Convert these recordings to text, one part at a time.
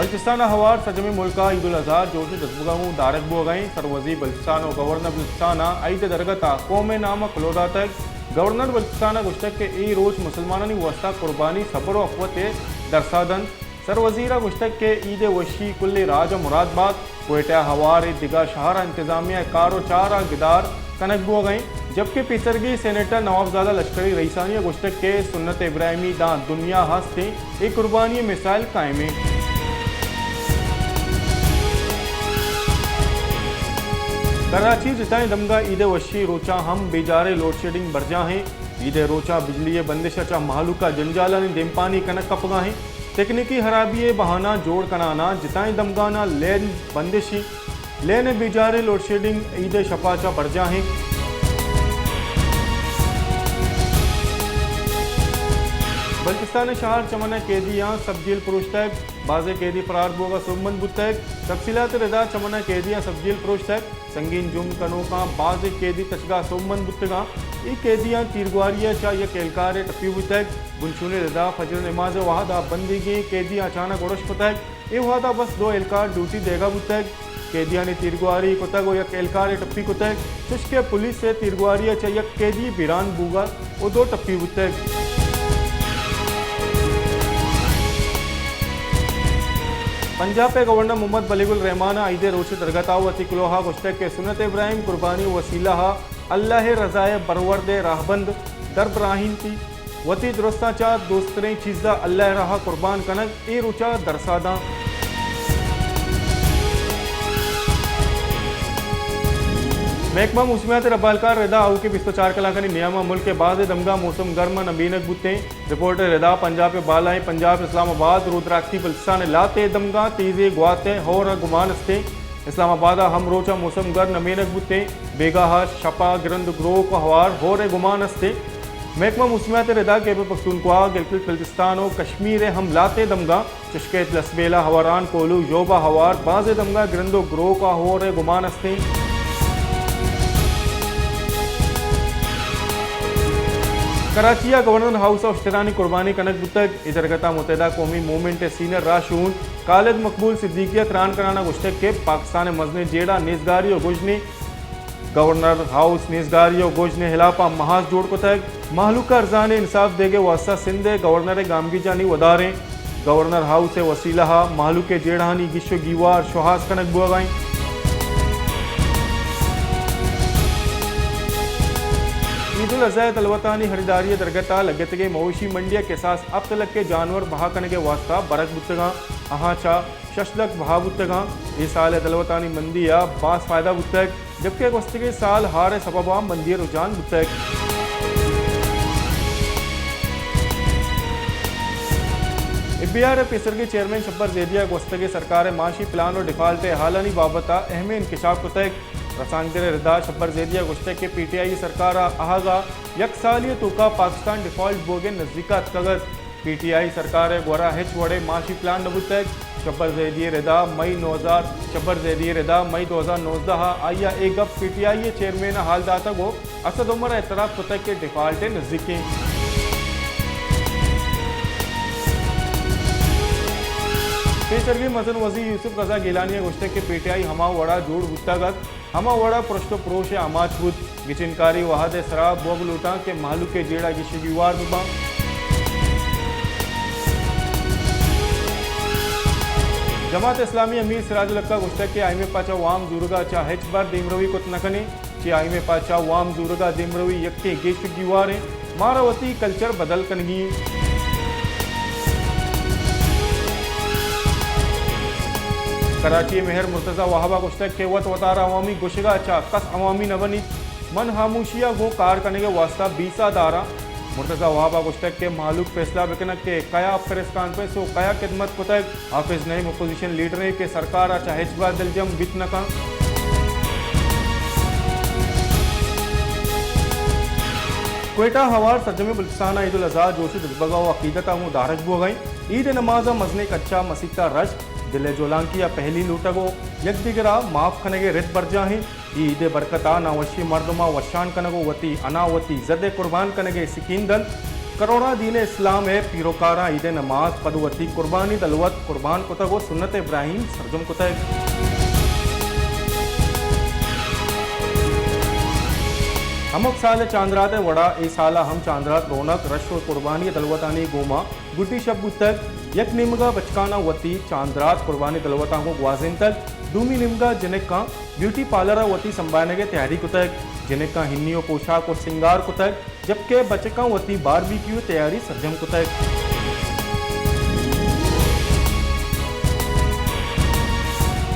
بلوچستان ء ہوار سرجمیں ملک ء عید الاضحی جوش ء جذبگ ء گوں دارگ بوگ ء انت۔ سروزیر بلوچستان ء گورنر بلوچستان ء عید ء درگت ء قوم ء نام ء کلوہ داتگ۔ گورنر بلوچستان ء گوشتگ کہ اے روچ مسلمانانی واستہ قربانی، صبر ء اخوت ء درسا دنت۔ سروزیر ء گوشتگ کہ عید ء وشی کلیں راج ء مراد بات۔ کوئٹہ ء ہوار ء دگہ شہر ء انتظامیہ ء کار ء چار ء گدار کنگ بوگ ء انت، جبکہ پیسرگی سینیٹر نوابزادہ لشکری رئیسانی ء گوشتگ کہ سنت ابراہیمی داں دنیا ہست انت، اے قربانی ء مثال قائم انت۔ کراچی ء جتائیں دمگاں عید ء وشی روچاں ہم بیجاریں لوڈ شیڈنگ برجاہ انت۔ عید ء روچاں بجلی ء بندش ء چہ مہلوک ء جنجالانی دیمپانی کنگ کپگا انت۔ تکنیکی ہرابی ء بہانہ جوڑ کنان ء جتائیں دمگاناں لین بندشی، لین ء بیجاریں لوڈ شیڈنگ عید ء شپا چہ برجاہ انت۔ بلوچستان ء شہر چمن ء قیدیاں سب جیل پروشتگ، بازیں قیدی فرار بوگ ء سوبمند بوتگ۔ تفصیلات ء ردا چمن ء قیدیاں سب جیل پروشتگ۔ سنگین جرم کنوکاں بازیں قیدی تچگا سوبمند بوتگاں۔ اے قیدیاں تیرگواری ء چہ یک اہلکارے ٹپی بوتگ۔ بنچونی ردا فجر نماز ء وہدا بندیگیں قیدیاں اچانک اڑش کتگ۔ اے وہدا بس دو اہلکار ڈیوٹی دیگا بوتگ۔ قیدیانی تیرگواری کتگ و یک اہلکارے ٹپی کتگ، چشکہ پولیس ء تیرگواری ء چہ یک قیدی بیران بوگا و دو ٹپی بوتگ۔ پنجاب ء گورنر محمد بلیغ الرحمان ء عید ء روچ ء درگت ء وتی کلوہ ء گوشتگ کہ سنت ابراہیم قربانی وسیلہ ء اللہ ء رضا ء برورد ء راہبند در براہینتی، وتی درستاں چہ دوستریں چیز ء اللہ ء راہ ء قربان کنگ اے روچ ء درسا داں۔ محکمہ موسمیات ء ربالکار ردا آؤکیں بیست ء چار کلاکانی نیام ء ملک ء بازیں دمگاں موسم گرم ء نمینگ بوتیں۔ رپورٹ ء ردا پنجاب ء بالائیں پنجاب، اسلام آباد، رودراکتی بلوچستان ء لہتے دمگاں تیزیں گواتیں ہور ء گمان استیں۔ اسلام آباد ء ہم روچ ء موسم گرم نمینگ بوتیں۔ بیگاہ ء شپ ء گرند گروک ء ہوار ہور ء گمان استیں۔ محکمہ موسمیات ء ردا خیبر پختونخوا، گلگت بلتستان و کشمیر ء ہم لہتے دمگاں چشکہ لسبیلہ، ہوران، کوہلو، ژوب ء ہوار بازیں دمگاں گرند و گروک ء ہور ء گمان استیں۔ کراچی ء گورنر ہاؤس ء اشترانی قربانی کنگ بوتگ۔ اے درگت ء متحدہ قومی موومنٹ ء سینئر راہشون خالد مقبول صدیقی ء تران کنان ء گوشتگ کہ پاکستان ء مزنیں جیڑہ نیزگاری و گژنی گورنر ہاؤس نیزگاری و گژن ء ہلاپ ء محاذ جوڑ کتگ۔ مہلوک ء ارزانیں انصاف دیگ ء واستہ سندھ ء گورنر ء گامگیجانی ودار انت۔ گورنر ہاؤس ء وسیلہ ء مہلوک ء جیڑہانی گیش و گیوار شوہاز کنگ بوگ ء انت۔ عید الاضحی ء دلوتانی خریداری ء درگت ء لگتگیں مویشی منڈی ء کساس ہپت لکھ ء جانور بہا کنگ ء واستہ برگ بوتگاں۔ آہاں چہ شش لکھ بہا بوتگاں۔ اے سال ء دلوتانی مندی ء باز فائدہ بوتگ، جبکہ گوستگیں سال ہار ء سبب ء مندی ء رجحان بوتگ۔ ای بی آر ء پیسرگیں چیئرمین شبر زیدی ء گوستگیں سرکار ء معاشی پلان و ڈیفالٹ ء حالانی بابت ء اہمیں انکشاف کتگ۔ رسانکدر ء ردا شبر زیدی ء گوشتگ کہ پی ٹی آئی ء سرکار ء آہگ ء یک سالی ء توکا پاکستان ڈیفالٹ بوگ ء نزیک ء اتکگ ات۔ پی ٹی آئی سرکار ء گورا ہچ وڑیں معاشی پلان نہ بوتگ۔ شبر زیدی ء ردا مئی نو ہزار، شبر زیدی ء ردا مئی دو ہزار نوزدہ ء آئی ء اے گپ پی ٹی آئی ء چیئرمین ء حال داتگ و اسد عمر ء اعتراف کتگ کہ ڈیفالٹ ء نزیک ایں۔ پیسرگیں مزن وزیر یوسف رضا گیلانی ء گوشتگ کہ پی ٹی آئی ہما وڑا جوڑ بوتگ ات، ہما وڑا پرشت و پروش ء آماچ بوت۔ گچینکاری وہد ء سرا بوگ لوٹاں کہ مہلوک ء جیڑہ گیش و گیوار بباں۔ جماعت اسلامی امیر سراج الحق ء گوشتگ کہ آئی ایم ایف ء چہ وام زورگ ء چہ ہچبر دیمروی کت نہ کنیں۔ چہ آئی ایم ایف ء چہ وام زورگ ء دیمروی یکیں گیش و گیواریں۔ مارا وتی کلچر بدل کنگی انت۔ کراچی ء میئر مرتضی وہاب ء گوشتگ کہ وت وتارا عوامی گوشگ ء چہ کس عوامی نہ بنیت۔ من ہاموشی ء گوں کار کنگ ء واستہ بیسہ داراں۔ مرتضی وہاب ء گوشتگ کہ مہلوک فیصلہ بکنت کہ کیا پریس کانفرنس و کیا خدمت کتگ۔ حافظ نعیم اپوزیشن لیڈرے کہ سرکار ء چہ ہچبر دلجم بیت نہ کنت۔ کوئٹہ ہوار سرجمیں بلوچستان ء عید الاضحی جوش و جذبگ ء و عقیدت ء گوں دارگ بوگ ء انت۔ عید ء نماز ء مزنیں کچ ء مسیت ء رش، دل ء جولانکی ء پہلی لوٹگ و یکدگر ء معاف کنگ ء رد برجاہ انت۔ اے عید ء برکت ء ناوشیں مردماں وشان کنگ و وتی انا وتی زد ء قربان کنگ ء سکین دنت۔ کروڑاں دین اسلام ءِ پیروکاراں عید ءِ نماز پد وتی قربانی دلوت قربان کتگ ءُ سنت ابراہیم سرجم کتگ۔ ہمک سال ءِ چاندرات ءِ وڑا اے سال ءَ ہم چاندرات رونق، رش ءُ قربانی ءِ دلوتانی گوما گڈی شپ بوتگ۔ یک نیمگا بچکاناں وتی چاندرات قربانی دلوتاں گوں گوازینتگ، دومی نیمگا جنکاں بیوٹی پارلر ءَ وتی سمبھائینگ ءِ تیاری کتگ۔ جنکاں ہنی ءُ پوشاک ءُ سنگار کتگ، جبکہ بچکاں وتی باربیکیو ءِ تیاری سرجم کتگ۔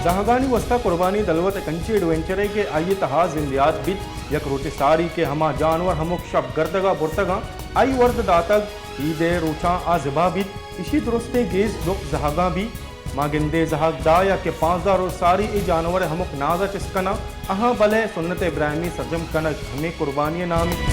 زہگانی واستا قربانی دلوت یک انچیں ایڈونچرے کہ آئی ءِ تہا زند یات بیت۔ یک روچے ساری کہ ہما جانور ہمک شپ گردگ ءَ برتگاں، آئی ورد داتگ، عید ءِ روچاں آ زبہ بیت۔ ایشی درستیں گیش دپ زہگاں بیت۔ ما گندے زہگ دہ یا کہ پانزدہ روچ ساری اے جانور ءِ ہمک ناز ءَ چست کناں، آہاں بلے سنت ابراہیمی سرجم کنگ ہمے قربانی ءِ نام انت۔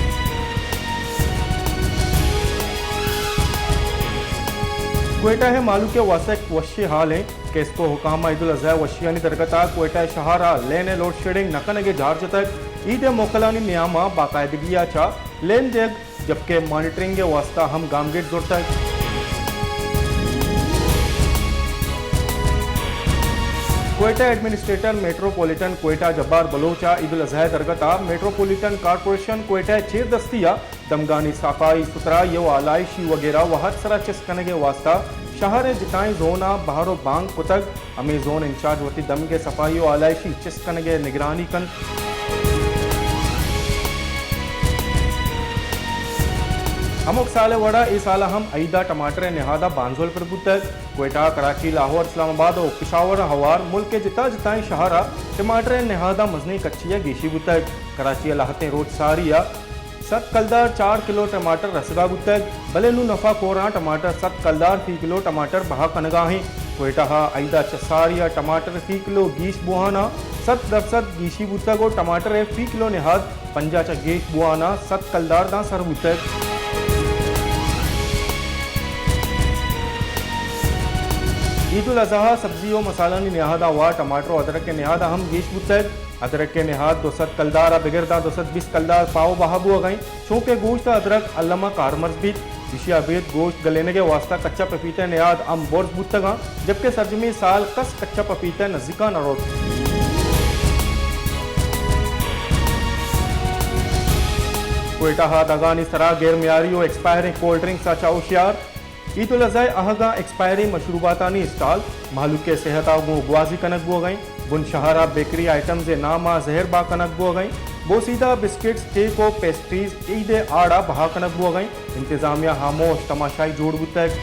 کوئٹہ ءِ مہلوک ءِ واستہ یک وشیں ہالے۔ کیسکو حکام ءَ عید الاضحی ءِ وشیانی درگت ءَ کوئٹہ شہر ءَ لین ءِ لوڈ شیڈنگ نہ کنگ ءِ جار جتگ۔ عید ءِ موکلانی نیام ءَ باقاعدگی ءَ چہ لین دیگ، جبکہ مانیٹرنگ ءِ واستہ ہم گامگیج زرتگ۔ کوئٹہ ایڈمنسٹریٹر میٹروپولیٹن کوئٹہ جبار بلوچ ءَ عید الاضحی ءِ درگت ءَ میٹروپولیٹن کارپوریشن کوئٹہ ءِ چیر دستی ءَ دمگانی صفائی ستھرائی ءُ آلائشی وغیرہ وہد سرا چست کنگ ءِ واستہ شہر ءِ جتائیں زون ءَ بہر ءُ بانگ کتگ۔ ہمے زون انچارج وتی دمگ ءِ صفائی ءُ آلائشی چست کنگ ءِ نگرانی کنت۔ ہمک سال ءِ وڑا اے سال ءَ ہم عید ءَ ٹماٹر ءِ نہاد ءَ بانزل پر بوتگ۔ کوئٹہ، کراچی، لاہور، اسلام آباد ءُ پشاور ءَ ہوار ملک ءِ جتا جتائیں شہر ءَ ٹماٹر ءِ نہاد ءَ مزنیں کچی ءَ گیشی بوتگ۔ کراچی ءَ لہتیں روچ ساری ءَ سد کلدار چار کلو ٹماٹر رسگ ءَ بوتگ، بلے نوں نفع کوراں ٹماٹر سد کلدار فی کلو ٹماٹر بہا کنگ ءَ انت۔ کوئٹہ ءَ عید ءَ چہ ساری ءَ ٹماٹر فی کلو گیش بوہان ءَ سد درسد گیشی بوتگ ءُ ٹماٹر ءِ فی کلو نہاد پنجاہ چہ گیش بوہان ءَ سد کلدار داں سر بوتگ۔ عید الاضحی ءَ سبزی ءُ مسالہانی نہاد ءَ وار ٹماٹر ءُ ادرک ءِ نہاد ءَ ہم گیش بوتگ۔ ادرک ءِ نہاد دو سد کلدار ءَ بگر داں دو سد بیست کلدار پاؤ بہا بوگ ءَ انت، چونکہ گوشت ءُ ادرک الم ءَ کارمرز بیت۔ ایشی ءَ ابید گوشت گلینگ ءِ واستہ کچا پپیتہ ءِ نہاد ہم برز بوتگ انت، جبکہ سرجمیں سال کس کچا پپیتہ ءِ نزیک ءَ نہ روت۔ کوئٹہ ءَ دگانی سرا غیر معیاری ءُ ایکسپائریں کولڈ ڈرنکس ءَ چہ ہوشیار۔ عید الاضحی ءِ اہگاں ایکسپائریں مشروباتانی اسٹال، مہلوک ءِ صحت ءَ گوں گوازی کنگ بوگ ءَ انت۔ بن شہر ءَ بیکری آئٹمز ءِ نام ءَ زہر بہا کنگ بوگ ءَ انت۔ بوسیدہ بسکٹس، کیک ءُ پیسٹریز عید ءِ آڑ ءَ بہا کنگ بوگ ءَ انت۔ انتظامیہ ہاموش تماشائی جوڑ بوتگ۔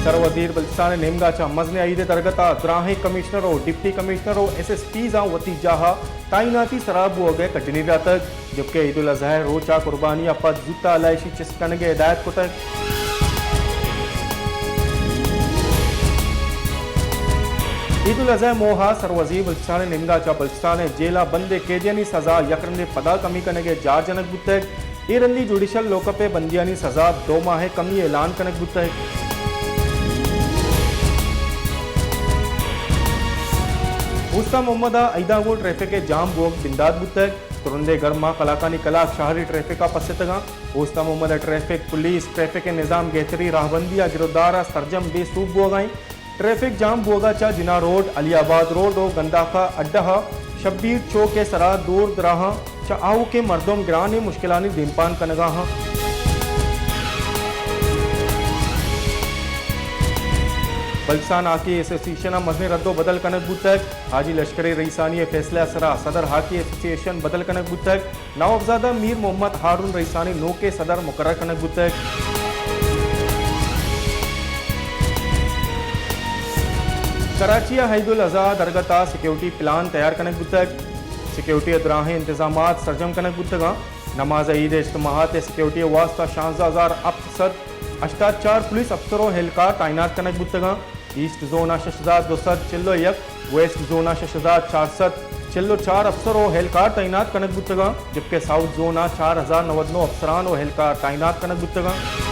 سر وزیر بلوچستان ءِ نیمگ ءَ چہ مزنیں عید ءِ درگت ءَ دراہیں کمشنر ءُ ڈپٹی کمشنر ءُ ایس ایس پیز ءَ وتی جاہ ءَ تعیناتی سرا بوگ ءِ کڈنی داتگ، جبکہ عید الاضحی ءِ روچ ءَ قربانی ءَ پد زوت ءَ آلائشی چست کنگ ءِ ہدایت کتگ۔ عید الاضحی ءِ موہ ءَ سر وزیر بلوچستان ءِ نیمگ ءَ چہ بلوچستان ءِ جیل ءَ بندیں قیدیانی سزا یک رندے پدا کمی کنگ ءِ جار جنگ بوتگ۔ اے رندی جوڈیشل لوک اپ ءِ بندیانی سزا دو ماہ ءِ کمی اعلان کنگ بوتگ۔ اوستہ محمد ءَ عید ءَ گوں ٹریفک ءِ جام بوگ بندات بوتگ۔ ترندیں گرماں کلاکانی کلاک شہری ٹریفک ءَ پسیتگاں۔ اوستہ محمد ءِ ٹریفک پولیس ٹریفک ءِ نظام گہتری راہبندی ءَ گرودار ءَ سرجم بے سوب بوگ ءَ انت۔ ٹریفک جام بوگ ءَ چہ جناح روڈ، علی آباد روڈ ءُ گنداخہ اڈہ ءَ شبیر چوک ءِ سرا دور دراہاں چہ آؤکیں مردم گرانیں مشکلانی دیمپان کنگ ءَ آں۔ بلوچستان ہاکی ایسوسی ایشن ءَ مزنیں رد ءُ بدل کنگ بوتگ۔ حاجی لشکری رئیسانی ءِ فیصلہ ءِ سرا صدر ہاکی ایسوسی ایشن بدل کنگ بوتگ۔ نوابزادہ میر محمد ہارون رئیسانی نوکیں صدر مقرر کنگ بوتگ۔ کراچی ءَ عید الاضحی ءِ درگت ءَ سیکیورٹی پلان تیار کنگ بوتگ۔ سیکیورٹی ءِ دراہیں انتظامات سرجم کنگ بوتگ انت۔ نماز عید ءِ اجتماعات ءِ سیکیورٹی ءِ واستہ شانزدہ ہزار ہپت سد ہشتاد چار پولیس افسر ءُ اہلکار تعینات کنگ بوتگ انت۔ ایسٹ زون ءَ شش ہزار دو سد چل ءُ یک، ویسٹ زون ءَ شش ہزار چار سد چل ءُ چار افسر ءُ اہلکار تعینات کنگ بوتگ انت، جبکہ ساؤتھ زون ءَ چار ہزار نود نو افسران ءُ اہلکار تعینات کنگ بوتگ انت۔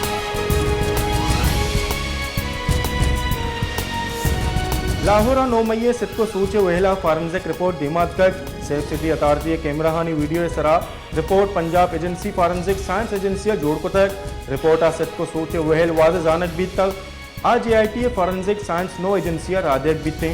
لاہور ءَ نو مئی ءِ ستک ءُ سوچ ءِ وہیل ءَ فارنزک رپورٹ دیما اتکگ۔ سیف سٹی اتھارٹی ءِ کیمرہ آنی ویڈیو ءِ سرا report Punjab agency forensic science agency ءَ جوڑ کتگ۔ رپورٹ ءَ ستک ءُ سوچ ءِ ویل واضح زانگ بیتگ۔ آ جے آئی ٹی ءِ فارنزک سائنس نو ایجنسی ءَ راہ دیگ بیتیں۔